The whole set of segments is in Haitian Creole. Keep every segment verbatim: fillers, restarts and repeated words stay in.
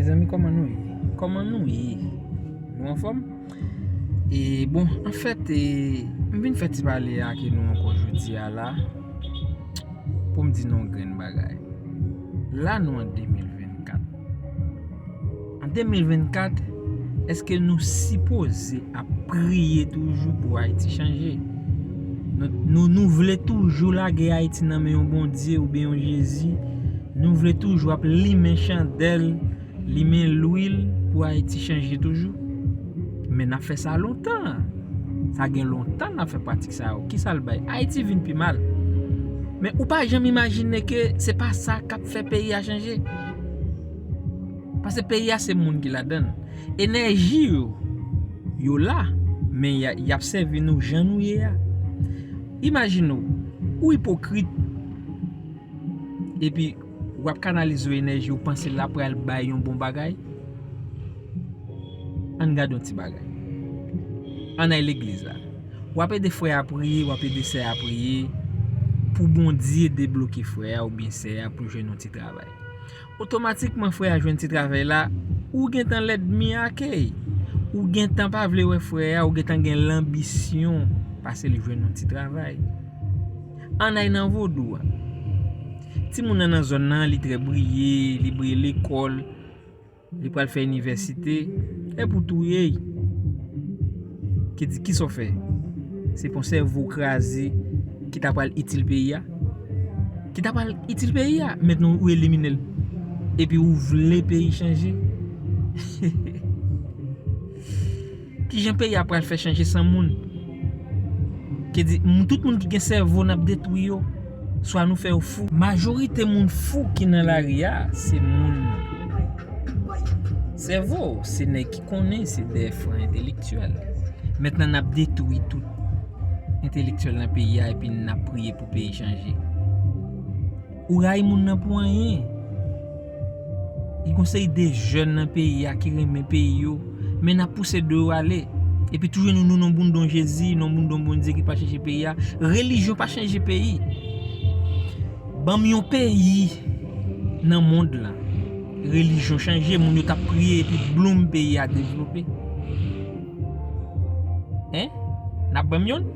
Mezanmi, kòman nou ye? Kòman nou ye? Nou anfòm? E bon, anfèt, e, m vin fè ti pale ak nou ankò jodi a la pou m di nou yon grenn bagay. La, nou an de mil vennkat. An de mil vennkat, èske nou sipoze ap priye toujou pou Ayiti chanje? Nou, nou, nou vle toujou lage Ayiti nan men yon Bondye oubyen yon Jezi? Nou vle toujou ap limen chandèl, limen lwil pou Ayiti chanje toujou? Men n ap fè sa lontan. Sa gen lontan n ap fè pratik sa yo. Kisa l bay? Ayiti vin pi mal. Men ou pa janm imajine ke se pa sa k ap fè peyi a chanje. Paske peyi a se moun ki ladan l. Enèji yo, yo la, men y a, y ap sèvi nou jan nou ye a. Imajine w, ou ipokrit, epi w ap kanalize yon enèji, ou panse l ap pral bay yon bon bagay. Ann gade yon ti bagay. Ann al legliz la. W ap ede frè a priye, w ap ede sè a priye pou Bondye debloke frè a oubyen sè a pou l jwenn yon ti travay. Otomatikman, frè a jwenn ti travay la, ou gentan lènmi ake. Ou gentan pa vle wè frè a, ou gentan gen lanbisyon pase l jwenn yon ti travay. Ann al nan vodou a. Timoun nan nan zòn nan, li trè briye, li briye lekòl, li pral fè inivèsite, epi w touye l. Ki di, kisa w fè? Se pou yon sèvo kraze ki ta pral itil peyi a? Ki ta pral itil peyi a? Mentnan ou elimine l. Epi ou vle peyi chanje? Kijan peyi a pral fè chanje san moun? Ki di, m-, tout moun ki gen sèvo n ap detwi yo. Swa nou fè yo fou. Majorite moun fou ki nan lari a, se moun. Sèvo, se nèg ki konnen, se dè fran entelektyèl. Mentnan n ap detwi tout entelektyèl nan peyi a epi n ap priye pou peyi chanje. Ou rayi moun nan pou anyen. Gen yon seri de jèn nan peyi a ki renmen peyi yo, men n ap pouse do yo ale. Epi toujou nou, nou nan boundon Jezi, nan boundon Bondye ki pa chanje peyi a. Relijyon pa chanje peyi. Ban m yon peyi nan mond lan. Relijyon chanje, moun yo t ap priye epi bloum peyi a devlope. Hein? N ap ban m youn?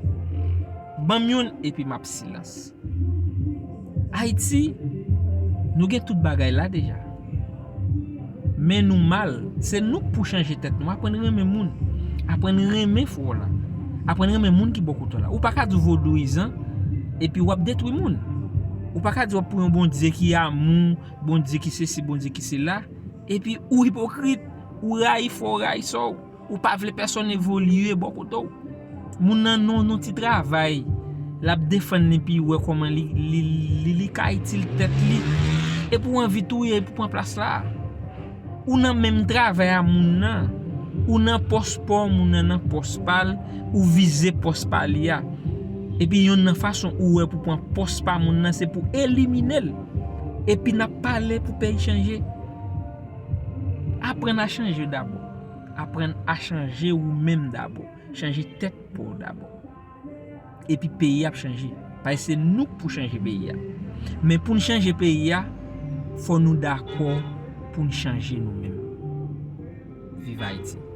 Ban m youn epi m ap silans. Ayiti, nou gen tout bagay la deja. Men nou mal, se nou k pou chanje tèt nou. Aprann renmen moun. Aprann renmen frè w la. Aprann renmen moun ki bò kote w la. Ou pa ka di w vodouyizan, epi w ap detwi moun. Ou pa ka di w ap pou yon Bondye ki amou, Bondye ki sesi, Bondye ki sela, epi ou ipokrit, ou rayi frè w, rayi sè w. Ou pa vle pèsonn evolye bò kote w. Moun nan nan yon ti travay, l ap defann li epi wè kòman li, li, li, li ka itil tèt li. Epi w anvi touye epi pran plas la. Ou nan menm travay a moun nan. Ou nan pòs pa w, moun nan nan pòs pa l, ou vize pòs pa li a. Epi yonn nan fason ou wè pou pran pòs pa moun nan, se pou elimine l. Epi n ap pale pou peyi chanje. Aprann a chanje dabò. Aprann a chanje ou menm dabò. Chanje tèt pa w dabò. Epi peyi a ap chanje. Paske se nou k pou chanje peyi a. Men pou n chanje peyi a, fò nou dakò pou n chanje nou menm. Viv Ayiti.